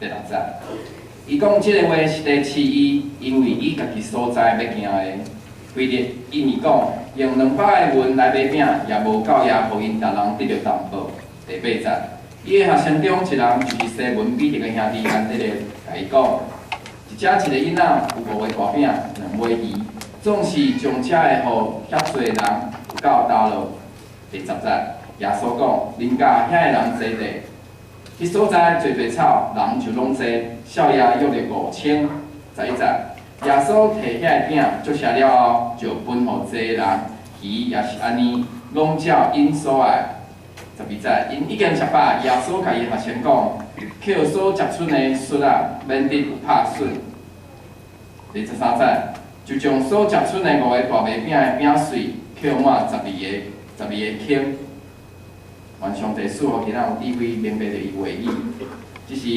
第六節，伊講這个話是佇試伊，因為伊家己所知欲行的。腓力應伊講，用200個銀來買餅，也無夠額予𪜶逐人得著淡薄。第八節，伊的學生中一人就是西門彼得的兄弟安德烈，共伊講：佇遮一個囡仔有五個大餅，兩尾魚，總是將遮的予遐濟人有夠焦囉。第十節，耶穌講：恁共遐个人坐低。彼所在濟濟草，人就攏坐，數也約著5000。11節，耶穌提遐个餅，祝謝了後，就分予濟人，魚也是按呢，攏照𪜶所愛。12節，𪜶已經食飽，耶穌共伊學生講：抾所接剩的屑仔，免得有拍損。第13節，就將所接剩的五个大麥餅的餅碎，抾滿十二個，十二个坑。願上帝賜予今仔有智慧，明白著伊話語。這是。